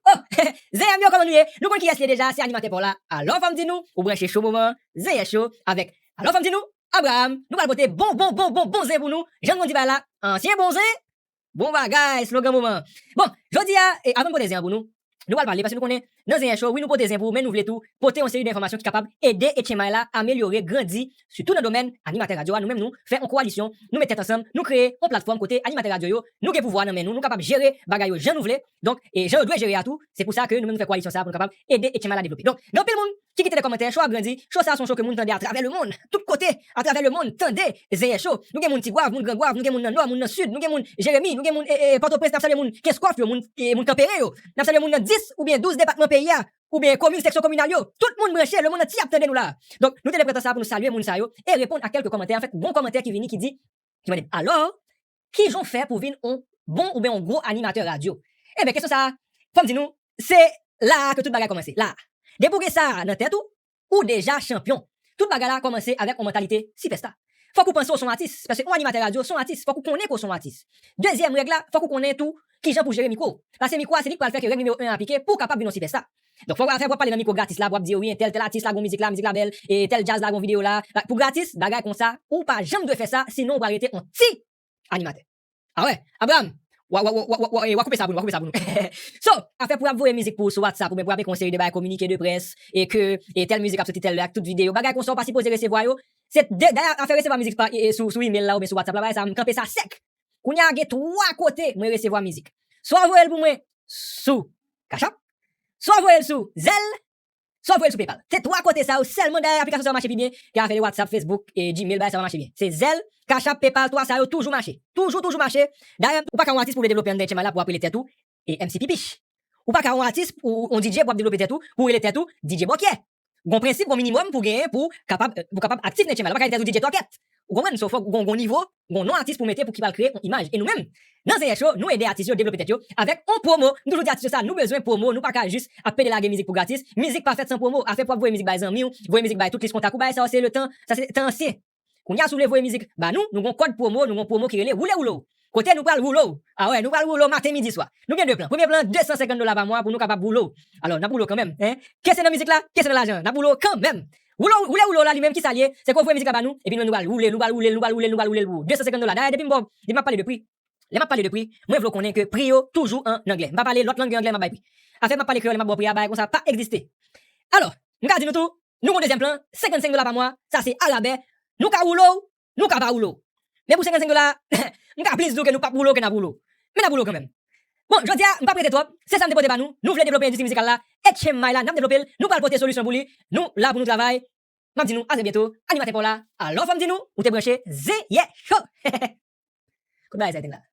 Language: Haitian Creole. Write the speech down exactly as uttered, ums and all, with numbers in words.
Oh, Zenyè m yo, kòman nou ye? Nou konn kiyès li ye deja, se animatè pa w la. Alò, fò m di nou, ou branche Cho Moman, Zenyè Cho, avèk, alò, fò m di nou, Abraham. Nou pral pote bon, bon, bon, bon, bon zen pou nou. Jan nou konn di bagay la, ansyen bon zen, bon bagay, slogan moman. Bon, jodi a, e, avan n pote zen an pou nou, nou pral pale, paske nou konnen, nan Zenyè Cho, wi, nou pote zen pou ou, men nou vle tou pote yon seri de enfòmasyon ki kapab ede Etchenmay la amelyore, grandi, sitou nan domèn animatè radyo a. Nou menm nou fè yon koalisyon, nou met tèt ansanm, nou kreye yon platfòm kote animatè radyo yo, nou gen pouvwa nan men nou, nou kapab jere bagay yo jan nou vle. Donk, e jan yo dwe jere a tou, se pou sa ke nou menm nou fè koalisyon sa a pou nou kapab ede Etchenmay la devlope. Donk, gen anpil moun ki kite de kòmantè, Cho ap grandi, Cho sa se yon cho ke moun tande atravè lemonn, tout kote, atravè lemonn, tande Zenyè Cho. Nou gen moun Tigwav, moun Grangwav, nou gen moun nan Nò, moun nan Sid, nou gen moun Jeremi, nou gen moun, e, e, Pòtoprens, n ap salye moun Kenskòf yo, moun, e, moun Kanperen yo. N ap salye moun nan dis oubyen douz depatman peyi a, oubyen komin, seksyon kominal yo. Tout moun branche, lemonn antye ap tande nou la. Donk, nou te vle pran tan sa pou nou salye moun sa yo e reponn a kèlke kòmantè. Anfèt, gon kòmantè ki vini ki di, ki mande m, alò, kijan w fè pou vin yon bon oubyen yon gwo animatè radyo? Ebyen, kesyon sa a, fò m di nou, se la a ke tout bagay kòmanse, la a. Depi w gen sa a nan tèt ou, ou deja chanpyon. Tout bagay la kòmanse avèk yon mantalite sipèsta. Fòk ou panse w se yon atis, paske yon animatè radyo se yon atis, fòk ou konnen ke w se yon atis. Dezyèm règ la, fòk ou konnen tou kijan pou jere mikwo w. Paske mikwo a se li k pral fè ke règ nimewo en an aplike pou w kapab vin yon sipèsta. Donk, fòk w ap fè, w ap pale nan mikwo gratis la, pou w ap di yo, wi, entèl, tèl atis la gon mizik la, mizik la bèl, e tèl djaz la gon videyo la. Pou gratis, bagay konsa, ou pa janm dwe fè sa, sinon ou pral rete yon ti animatè. A wè, Abraham, w a, w a, w a koupe sa pou nou, w a koupe sa pou nou. So, afè pou y ap voye mizik pou ou sou WhatsApp, oubyen pou y ap ekri yon seri de bagay, kominike de près, e ke, e tèl mizik ap soti tèl lè ak tout videyo, bagay konsa, ou pa sipoze resevwa yo. Se de, dayè, afè resevwa mizik pa, e, e, sou, sou email la oubyen sou WhatsApp la, bagay sa, m kanpe sa sèk. Kounye a, gen twa kote mwen resevwa mizik. Swa voye l pou mwen sou Cash App, swa voye l sou Zelle, swa voye l sou PayPal. Se twa kote sa yo sèlman, dayè, aplikasyon sa yo mache pi byen ke afè de WhatsApp, Facebook, e Gmail, bagay sa yo mache byen. Se Zelle, Cash App, PayPal, twa sa yo toujou mache. Toujou, toujou mache. Dayè, ou pa ka yon atis pou w vle devlope anndan Etchenmay la pou w ap rele tèt ou, e, M C Pipich. Ou pa ka yon atis, ou yon D J pou w ap devlope tèt ou, pou w rele tèt ou D J Bòkyè. Gon prensip, gon minimòm pou w genyen pou w kapab, pou w kapab aktif nan Etchenmay la. Ou pa ka rele tèt ou D J Twakèt. Ou konprann? So, fòk gon, gon nivo, gon non atis pou w mete pou ki pral kreye yon imaj. E nou menm, nan Zenyè Cho, nou ede atis yo devlope tèt yo avèk yon pwomo. M toujou di atis yo sa, nou bezwen pwomo, nou pa ka jis ap pede lage mizik pou gratis. Mizik pa fèt san pwomo. Afè pou w ap voye mizik bay zanmi w, voye mizik bay tout lis kontak ou, bagay sa yo se letan, sa se tan ansyen. Kounye a, si w vle voye mizik ba nou, nou gon kòd pwomo, nou gon pwomo ki rele Woule Woulo. Kote nou pral woulo w? A wè, nou pral woulo w maten, midi, swa. Nou gen de plan. Premye plan, de san senkant dola pa mwa pou nou kapab woulo w. Alò, n ap woulo w kanmenm, en. Ke se nan mizik la, ke se nan lajan, n ap woulo w kanmenm. Woulo, Woule Woulo w la li menm, kisa l ye? Se ke w voye mizik la ba nou, epi nou, nou pral woule l, nou pral woule l, nou pral woule l, nou pral woule l pou ou. De san senkant dola. Dayè, depi m ba w, depi m ap pale de pri, lè m ap pale de pri, mwen vle w konnen ke pri yo toujou an anglè. M pa pale lòt lang ke anglè m ap bay pri. Afè m ap pale kreyòl, m ap ba w pri a, bagay konsa pa egziste. Alò, m ka di nou tou, nou gon dezyèm plan, senkannsenk dola pa mwa, sa se arabè. Nou ka woulo w, nou ka pa woulo w. Men pou senkannsenk dola, m ka plis di w ke nou p ap woulo w ke n ap woulo w. Men n ap woulo w kanmenm. Bon, jodi a, m p ap rete twòp, se sa m te pote ba nou. Nou vle devlope endistri mizikal la, Etchenmay la, n ap devlope l, nou pral pote solisyon pou li. Nou la pou nou travay. M ap di nou, a trè byento, animatè pa w la, alò fò m di nou, ou te branche Zenyè Cho. Kout bagay sa, Etchenmay la.